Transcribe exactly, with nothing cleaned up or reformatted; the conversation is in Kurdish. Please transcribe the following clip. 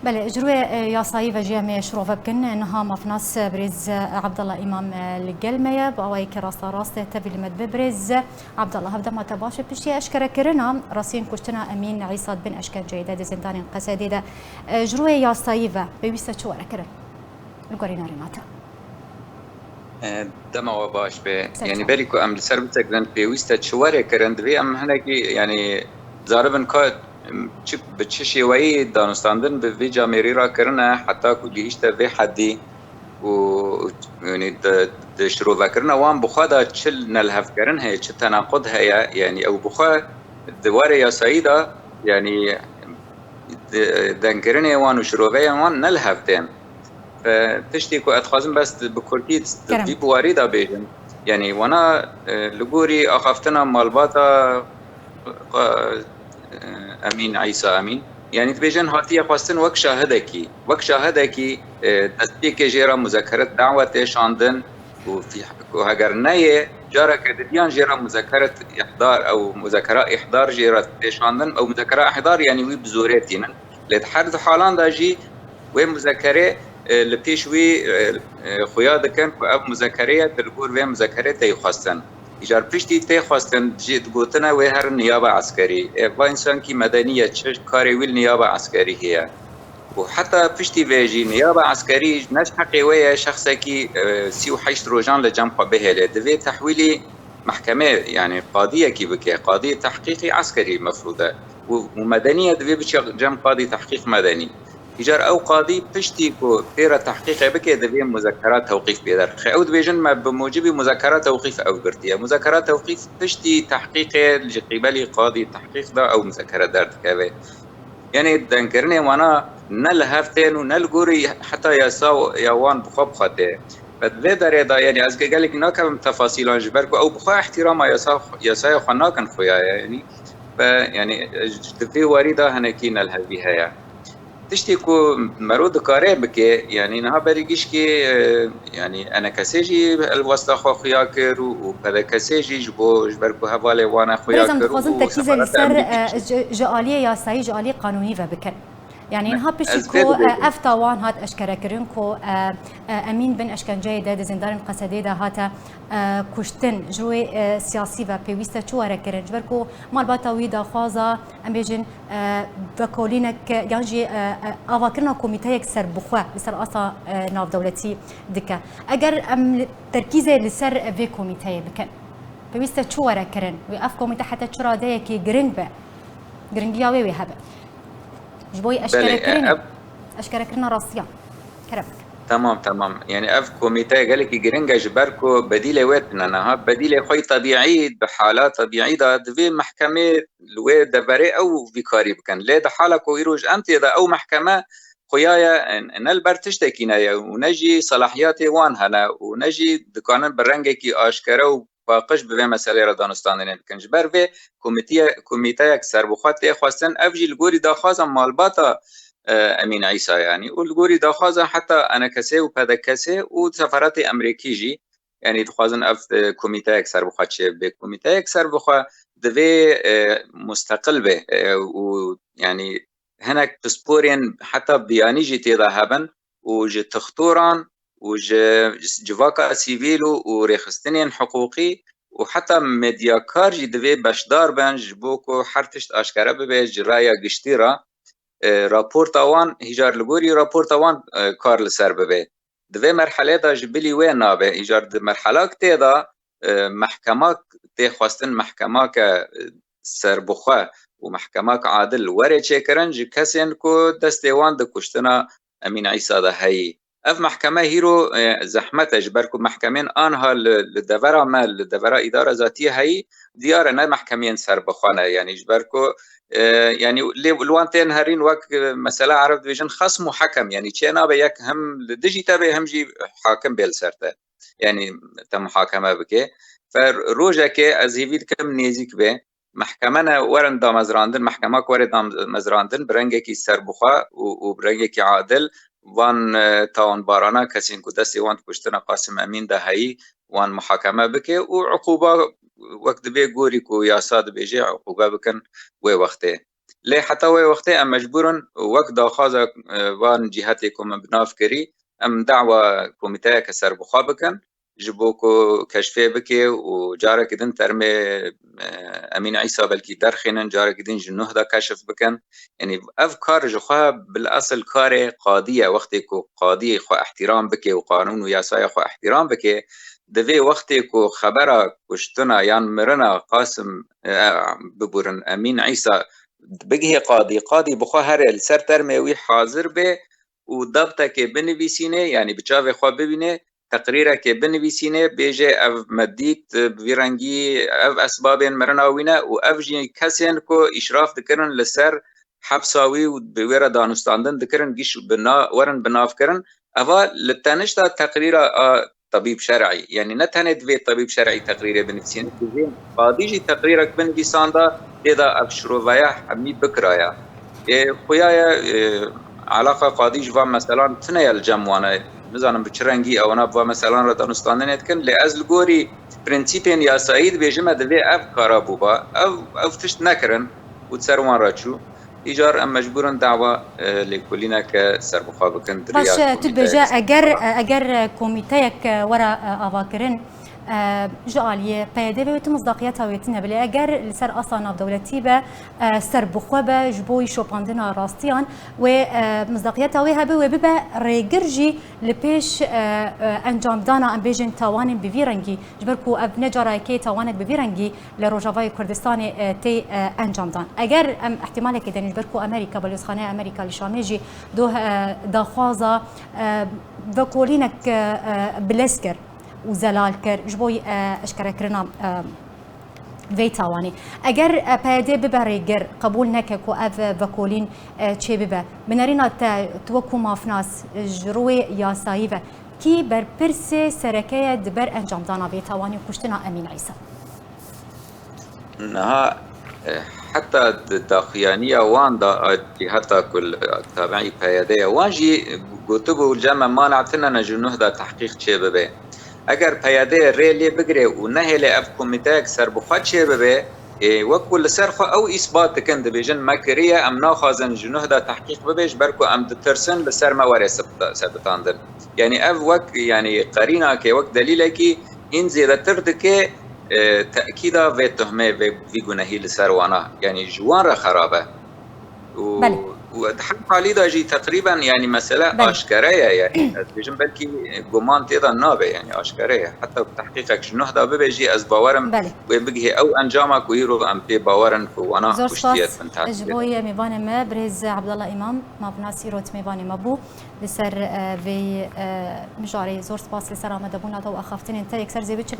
Belê, ji rûyê, e, yasayî ve jî em ê şirove bikin. Niha mafnas, e, birêz, e, Abdullah Îmam, e, li gel me ye. Bi awayekî rasta rast, e, tevî li me dibe. Birêz, e, Abdullah, hevdema te baş be. Piştî eşkerekirina rastiyên kuştina Emîn Îsa di bin eşkenceyê de di zindanên Qesedê de, e, ji rûyê yasayî ve pêwîst e çi were kirin? Li gorî nerîna te. E, dema we baş be. Ser Yani çav. berî ku em li ser bisekinin pêwîst e çi were kirin, divê em hinekî, yani, zaribin ka, em, çi, bi çi şêweyî danûstandin bi vê camêrî re kirine, heta ku gihîşte vê heddî û, yani, di, di şirovekirina wan bi xwe de çi nelhevkirin heye, çi tenaqud heye, yani, ew bi xwe di warê yasayî de, yani, di, dengkirinê wan û şiroveyên wan ne li hev tên. Tiştê ku ez dixwazim bes bi kurtî Kerem. vî biwarî de bêjim. Yanî wana, e, li gorî axaftina malbata, e, Emîn Îsa Emîn. Yanî dibêjin hatiye xwestin wek şahidekî. Wek şahidekî, e, destpêkê jê re muzekeret dawetê şandin û fî-, ku heger neyê, careke didiyan jê re muzekeret îhdar ew muzekera îhdar jê re tê şandin. Ew muzekera îhdar yanî wî bi zorê tînin. Lê di her du halan de jî wê muzekerê, e, li pêş wî, e, e, xuya dikin ku ev muzekereye di li gor vê muzekerê tê xwestin. Îcar piştî tê xwestin jî digotine wê herin niyaba eskerî. E, va însankî medenî ye, çi karê wî li niyaba eskerî heye? Û heta piştî vê jî niyaba eskerî ne ji heqê wê ye şexsekî, e, sî û heşt rojan li cem xwe bihêle. Divê tehwîlî mehkemê, yani qadiyekî bike, qadî tehqîqî eskerî mefrûd e. Û, û medenî ye, divê biçe cem qadî tehqîq medenî. Îcar ew qadî piştî ku pê re tehqîqê bike, divê muzekera tewqîf bê derxe. Ew dibêjin me bi mucibî muzekera tewqîf ew girtiye. Muzekera tewqîf piştî tehqîqê ji qîbelî qadî tehqîq de ew muzekere derdikeve. Yanî dengkirinê wana ne li hev tên û ne li gorî heta yasa ya wan bi xwe bi xwe tê. Ve di vê derê de, yanî ez ge-, gelekî nakevim tefasîlan ji ber ku ew bi xwe îhtîrama yasa, yasaya xwe nakin xuya ye, yanî. Ve, yanî, di vê warî de hinekî nelhevî heye. Tiştê ku mero dikare bike, yanî niha berî gişkê, e, yanî enekesê jî helwesta xwe xuya kir û, û pedekesê jî ji bo, ji ber ku hevalê wan e xuya Birêz, em kir dixwazin û tekîzê li sefareta ser, Amerîkî e, jî. ji, ji aliyê yasayî, ji aliyê qanûnî ve bikin. Yani Me-, niha piştî ez ku, vê e, dibêjim. Ev tawan hat eşkerekirin ku, e, e, Emîn bin eşkenceyê de di zindanên Qesedê de hate, e, kuştin, ji rûyê, e, siyasî ve pêwîst e çi were kirin? Ji ber ku malbata wî daxwaza, em bêjin, e, vekolînek yan jî, e, e, avakirina komîteyek serbixwe li ser asta, e, navdewletî dike. Eger em li, terkîzê li ser vê komîteyê bikin, pêwîst e çi were kirin? Wê ev komîte heta çi radeyekî giring be? Giringiya wê wê hebe. Ji bo Belê, e, eşkerekirinê, ev eşkerekirina rastiyan. Kerem. Tamam, tamam. Yani ev komîte gelekî giring e ji ber ku bedîlê wê tune niha. Bedîlê xwe yî tebîî, bi hala tebîî de divê mehkemê li wê deverê ew vî karî bikin. Lê di hala ku îroj em tê de ew mehkeme xuya ye, ne li ber tiştekî ne ye û ne jî selahiyatê wan hene û ne jî dikanin bi rengekî aşkere û paqij bi vê meselê re danûstandinê bikin. Ji ber vê komîtiye-, komîteyek serbixwe tê xwestin, ev jî li gorî daxwaza malbata, e, Emîn Îsa, yanî, û li gorî daxwaza heta enekesê û pedekesê û sefaretê Emerîkî jî, yanî, dixwazin ev, e, komîteyek serbixwe çêbibe. Komîteyek serbixwe divê, e, musteqil be, e, û, yanî, hinek pisporên heta biyanî jî tê de hebin û ji tixtoran û ji civaka sivîl û, û rêxistinên hiqûqî û heta medyakar jî divê beşdar bin ji bo ku her tişt aşkere bibe ji raya giştî re. E, raporta wan hîcar li gorî raporta wan, e, kar li ser bibe. Di vê merhelê de ji bilî wê nabe. Îcar di merhelak tê de, e, mehkemak tê xwestin mehkemake, e, serbixwe û mehkemak adil were çêkirin ji kesên ku destê wan di kuştina Emîn Îsa de heyî. Ev mehkeme hîro, e, zehmet e ji ber ku mehkemên anha li, li devera me, li devera îdara zatiyê heyî, diyar e ne mehkemeyên serbixwe ne. Yanî ji ber ku, e, yanî lê li wan tên herîn wek, e, mesela Ereb dibêjin xesm û hekem. Yanî çê nabe yek hem li dijî te bê hem jî hakim bê li ser te. Yanî te muhakeme bike. Fer rojekê ez hêvî dikim nêzîk bê. Mehkeme ne werin damezrandin, mehkemak were damezrandin bi rengekî serbixwe û, û bi rengekî adil van, e, tawanbarana kesên ku destê wan di kuştina Qasim Emîn de heyî, wan muhakeme bike û uqûba wek dibê gorî ku yasa dibêje uqûbe bikin wê wextê. Lê heta wê wextê em mecbûr in wek daxwaza, e, van cîhetê ku min bi nav kirî, em dawa komîteyeke serbixwe bikin, ji bo ku keşfê bike û carekî din termê, e, Emîn Îsa belkî derxînin, carekî din ji nuh de keşf bikin. Yanî ev kar ji xwe bil esil karê qadî ye. Wextê ku qadî xwe îhtîram bike û qanûn û yasaya xwe îhtîram bike, divê wextê ku xebera kuştina yan mirina Qasim, e, biburin, Emîn Îsa bigihê qadî, qadî bi xwe here li ser termê wî hazir be û dabtekê binivîsîne, yanî bi çavê xwe bibîne, teqrîrekê binivîsîne, bêje ev me dît, bi vî rengî ev esbabên mirina wî ne û ev jî kesên ku îşraf dikirin li ser hepsa wî û bi wê re danûstandin dikirin, gîş bi na-, werin bi nav kirin. Eva li tenişta teqrîra a tebîb şer'î, yanî ne tenê divê tebîb şer'î teqrîrê binivîsîne, divê qadî jî teqrîrek binivîsanda, tê de ev şirovaya hemî bikiraya. Ê, xuya ye, e, alaqa qadî ji van meselan tune ye li cem wan e. Nizanim bi çi rengî ewana bi van meselan re danûstandinê dikin, lê ez li gorî prensîpên yasayî dibêjim, me divê ev kara bûba. Ev, ev tişt nekirin û di ser wan re çû. Îcar em mecbûr in dawa, e, lêkolîneke serbixwe bikin di Baş, riya e, tu komîteyek dibêje, eger, serbixwe. e, eger, e, komîteyek, e, were, e, avakirin, e, ji aliyê P Y D ve wê tu misdaqiyeta wê tune be. Lê eger li ser asta navdewletî be, e, serbixwe be, ji bo şopandina rastiyan wê, e, misdaqiyeta wê hebe, wê bibe rêgir jî li pêş, e, e, encamdana, em bêjin, tawanên bi vî rengî. Ji ber ku ev ne cara yekê tawanek bi vî rengî li Rojavayê Kurdistanê, e, tê, e, encamdan. Eger em îhtîmalekê denin, ji ber ku Amerîka, Balyoozxaneya Amerîka li Şamê jî doh, e, daxwaza, e, vekolînek, e, e, bilez kir û zelal kir ji bo, e, eşkerekirina, e, vê tawanê. Eger, e, P Y D bibe rêgir, qebûl neke ku ev, e, vekolîn, e, çêbibe, bi nerîna te, tu wekû mafnas, e, ji rûyê yasayî ve, kî berpirsê sereke ye di ber encamdana vê tawanê û kuştina Emîn Îsa? Niha, e, heta di daxuyaniya wan de a cîheta ku li tabeî P Y D ye, wan jî gotibû, cem me mana tune ne ji nuh de tehqîq çêbibe. Eger P Y D rê lê bigire û nehêle ev komîteyek serbixwe çêbibe, ê, wekû li ser xwe ew îsbat dikin, dibêjin, me kiriye, em naxwazin ji nuh de tehqîq bibe, ji ber ku em ditirsin li ser me were sebita-, sebitandin. Yanî ev wek, yanî qerînakê, wek delîlekî hîn zêdetir dike, e, tekîda vê tuhmê, vê, vî gunehî li ser wana, yanî ji wan re xerab e. Û, Belê. û di her halî de jî teqrîben, yanî mesele Belê. aşkere ye, yanî ez dibêjim belkî guman tê de nabe, yanî aşkere ye. Heta ku tehqîqek ji nuh de bibe jî ez bawerim Belê. wê bigihê ew encama ku îro em pê bawer in ku wana Zor kuştiye spas bin ji bo yê mêvanê me, birêz Abdallah Îmam, mafnas îro mêvanê me bû. Li ser, e, vê, e, mijarê zor spas li ser amadebûna te û axaftinên te. Yekser zê biçin